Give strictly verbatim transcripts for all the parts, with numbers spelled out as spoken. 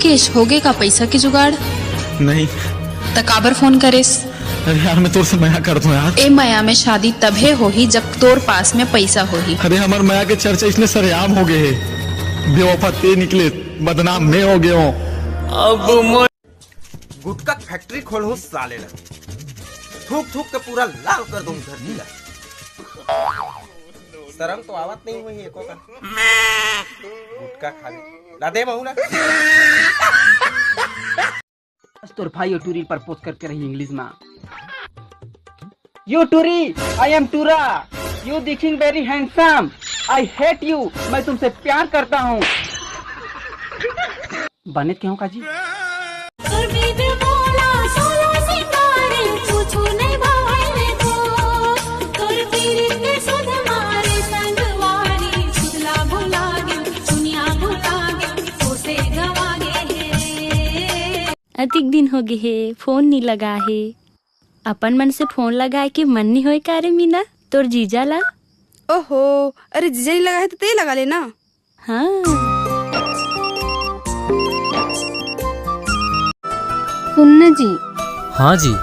हो गे का पैसा के जुगाड़? नहीं। त काबर फोन करेस? अरे यार, मैं तोर से मया करत हूँ यार। ए मया में शादी तभे होही, जब तोर पास में पैसा होही। अरे, हमर मया के चर्चा इसने सरेआम हो गए है। बेवफा ते निकले, बदनाम मैं हो गया हूँ। अब मैं गुटखा फैक्ट्री खोलहूँ साले ला, थूक थूक के पूरा लाल कर दूँ धरती ला। शर्म तो आवत नहीं हुई एको का। गुटखा खा ले। ला दे महू ला। आज तोर भाई यो टूरी प्रपोज करके रही इंग्लिश में। You टूरी, I am टूरा। You दिखिंग very handsome। I hate you। मैं तुमसे प्यार करता हूँ। बने के हूँ काजी। अतिक दिन हो गे हे, फोन नी लगा हे। अपन मन से फोन लगाए के मन नी होय का रे मीना, तोर जीजा ला? ओहो, अरे जीजा नी लगा हे तो ते लगा लेना। हाँ। सुन न जी। हाँ जी।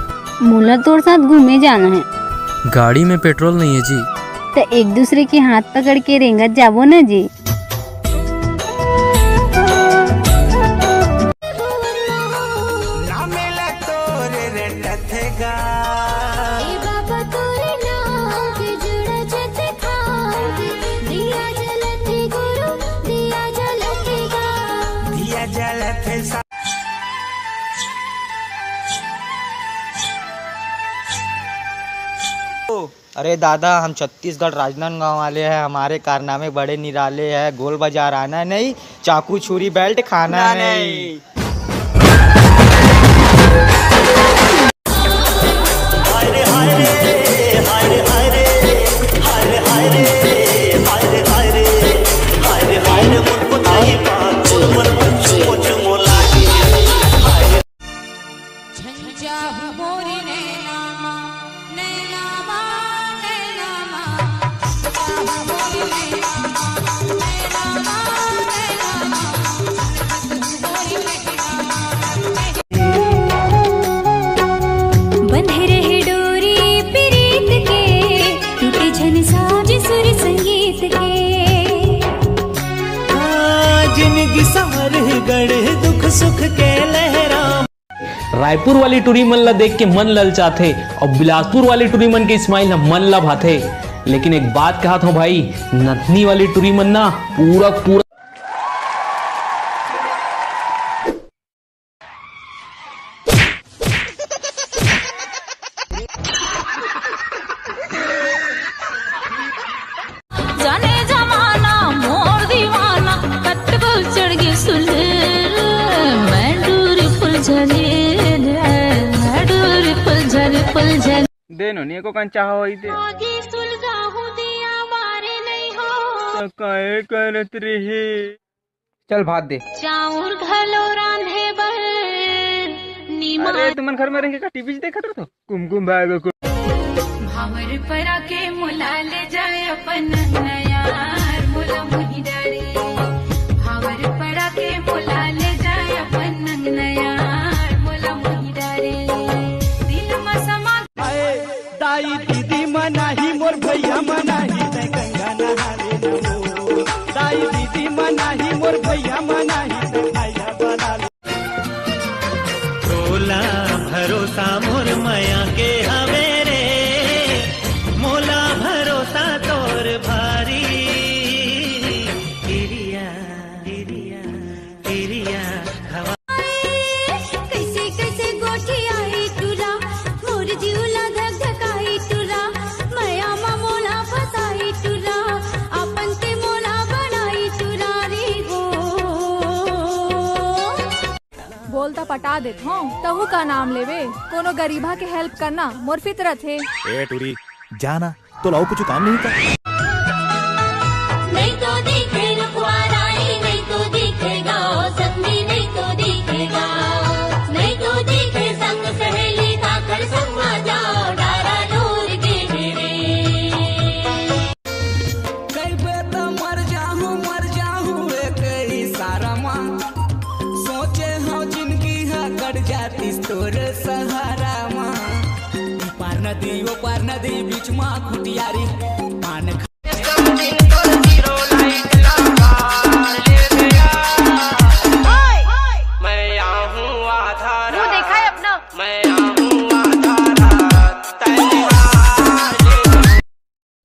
मोला तोर साथ घूमे जाना हे। गाड़ी में पेट्रोल नहीं है जी। त एक दूसरे के हाथ पकड़ के रेंगत जाबो न जी। अरे दादा, हम छत्तीसगढ़ राजनांदगांव वाले हैं, हमारे कारनामे बड़े निराले हैं। गोल बाजार आना नहीं, चाकू छुरी बेल्ट खाना नहीं। बंधे रहे डोरी पीरीत के, टूटे झन साज सुर संगीत के। हाँ, जिनगी संवर गढ़ दुख सुख के लहरा। रायपुर वाली टूरी मन ला देख के मन ललचाथे और बिलासपुर वाली टूरी मन के स्माइल ह मन ला भाथे। लेकिन एक बात कहत हूँ भाई, नथनी वाली टूरी मन ना पूरा पूरा जाने जमाना मोर दीवाना, कट को चढ़ गई सुन, मैं डोरी फुलझड़ी, मैं डोरी फुलझड़ी, फुलझड़ी। दे नोनी एको कन चाह होई दे। आगे सुलगाहू दिया बारे नहीं हो। त काहे करत रहे? चल भात दे। चाउर घलो रांधे बर नीमा। अरे तुमन घर में रह के का टीवी देखत रहो? कुमकुम भागो को। भावर परा के मोला ले जाए अपन नयार मोला मुही डारे। भावर परा के मोला ले जाए अपन नयार मोला मुही डारे। दिल मा समा आए दाई दीदी मनाही मोर भैया मनाही, तै गंगा नहा ले नमो। दाई दीदी मनाही मोर भैया मनाही, तै भाई ला बना ले। तोला भरोसा मोर मया के हवे रे, मोला भरोसा तोर भारी। किरिया, किरिया, किरिया हवा। कैसे कैसे गोठियाही टूरा, मोर जीव ला धक धकाही टूरा, मया मा मोला फसाही टूरा, अपन ते मोला बनाही टूरा रे हो। बोल त पटा देत हूँ, तहू का नाम लेवे, कोनो गरीबा के हेल्प करना मोर फितरत हे। ए टूरी, जा ना, तोला अउ कुछु काम नहीं का? नहीं तो दिखे रुखवा राई, नहीं तो दिखे गाँव संगी, नहीं तो दिखे गाँव, नहीं तो दिखे संग सहेली, काकर संगवा जाओ, डारा डोर के मेरे। कई बेर त मर जाहूँ, मर जाहूँ, एक इशारा मा सोचे जातिस तोर सहारा मा, ई पार नदी, ओ पार नदी, बीच मा खुटियारी, पान खा मैं आऊं आधा रात, देखा है अपना। मैं आऊं आधा रात, तैयार।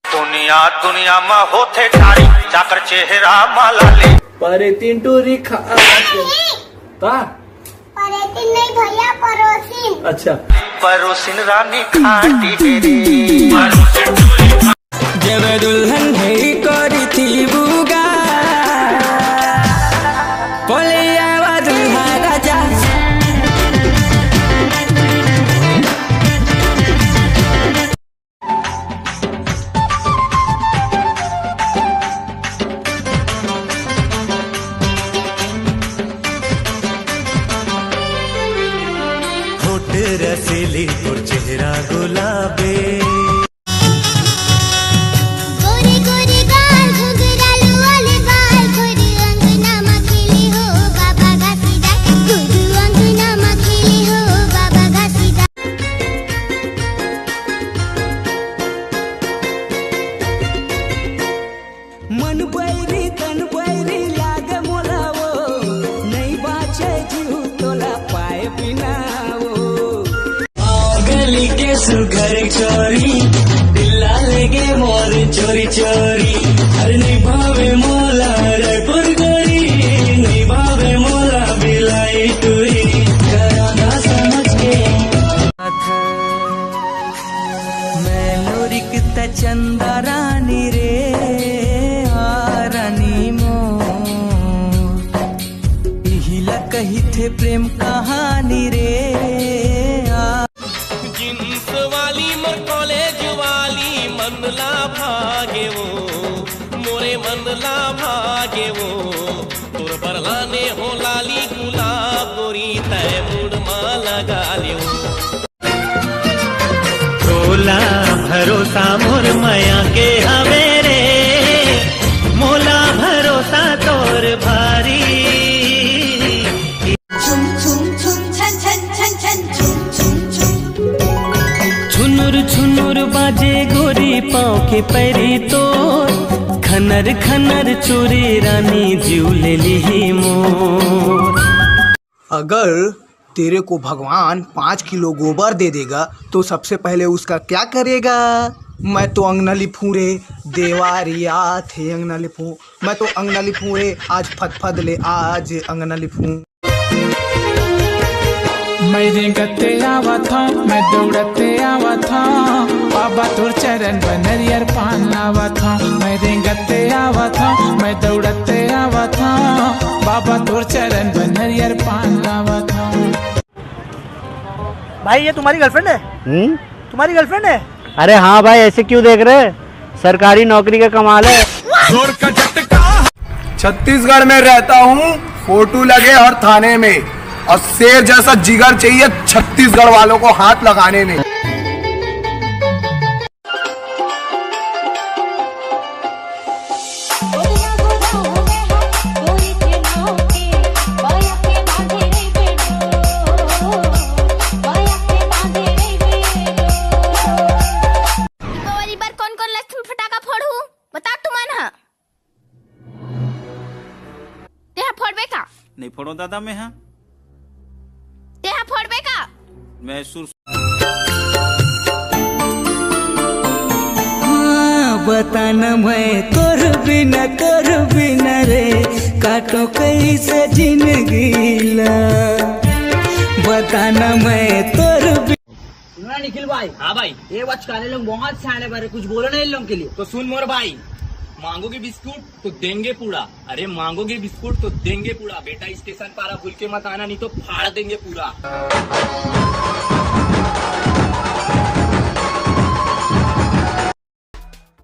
दुनिया, दुनिया मा होथे जारी, जाकर चेहरा मा लाली। परे तीन टूरी खा के। का? परे तीन नहीं भैया, परोसिन। अच्छा। परोसिन रानी खाटी तेरी। जब दुल्हन है करी थी बुगा, बोले आवा दुल्हा राजा। होठ रसीली तोर चेहरा गुलाबी। गोरे गोरे गाल घुघरालू वाले बाल, गोरे अंगना मा खेली हो बाबा घासीदार, गोरे अंगना मा खेली हो बाबा घासीदार। मन बैरी तन बैरी लागे मोला वो, नइ बाँचे जीव तोला पाए बिना वो। गली के सुघर छोरी, दिल ला लेगे मोर चोरी चोरी। अरे नइ भावे मोला रायपुर गोरी, नइ भावे मोला बिलाई टूरी। करा ना समझ के। मैं लोरिक त चंदा रानी रे, आ रानी मोर, इही ला कहिथे प्रेम कहानी रे, आ। जींस वाली मोर कॉलेज वाली, मन ला भागे वो, मोरे मन ला भागे वो। तोर बर लाने हो लाली गुलाब गोरी, तै मूड मा लगा ले वो। तोला भरोसा मोर मया के हवे रे, मोला भरोसा तोर भारी। छुम छुम छुम छन छन छन छन छुम छुम छुम। छुनुर छुनुर बाजे गोरी पाँव के पैरी तोर, खनर खनर चोरी रानी जीव ले लिही मोर। अगर तेरे को भगवान पाँच किलो गोबर दे देगा तो सबसे पहले उसका क्या करेगा? मैं तो अंगना लिपूं रे, देवारी आथे अंगना लिपूं। मैं तो अंगना लिपूं रे, आज फदफद ले आज अंगना लिपूं। मैं रेंगते आवत हूँ, मैं दौड़ते आवत हूँ, बाबा तोर चरण बर नरियर पान लावत हूँ। मैं रेंगते आवत हूँ, मैं दौड़ते आवत हूँ, बाबा तोर चरण बर नरियर पान लावत हूँ। भाई, ये तुम्हारी गर्लफ्रेंड है? हम्म? तुम्हारी गर्लफ्रेंड है? अरे हाँ भाई, ऐसे क्यों देख रहे? सरकारी नौकरी का कमाल है। जोर का झटका। छत्तीसगढ़ में रहता हूँ, फोटो लगे हर थाने में, और शेर जैसा जिगर चाहिए छत्तीसगढ़ वालों को हाथ लगाने में। दीपावली बर कोन कोन लक्ष्मी फटाका फोड़हू, बता तुमन ह। तेहा फोड़बे का? नहीं फोड़ो दादा, मैं हा। तेहा फोड़बे का? मैं सुर हाँ, बता ना मैं तोर बिना, तोर बिना रे, काटो कैसे जिंदगी ला। बता ना मैं तोर बि- सुनो ना निखिल भाई। हाँ भाई। ये बचकाने लोग बहुत सियाने बरे, कुछ बोलो ना इन लोगों के लिए। तो सुन मोर भाई, मांगोगे बिस्कुट तो देंगे पूरा। अरे मांगोगे बिस्कुट तो देंगे पूरा। बेटा स्टेशन पारा भूल के मत आना, नहीं तो फाड़ देंगे पूरा।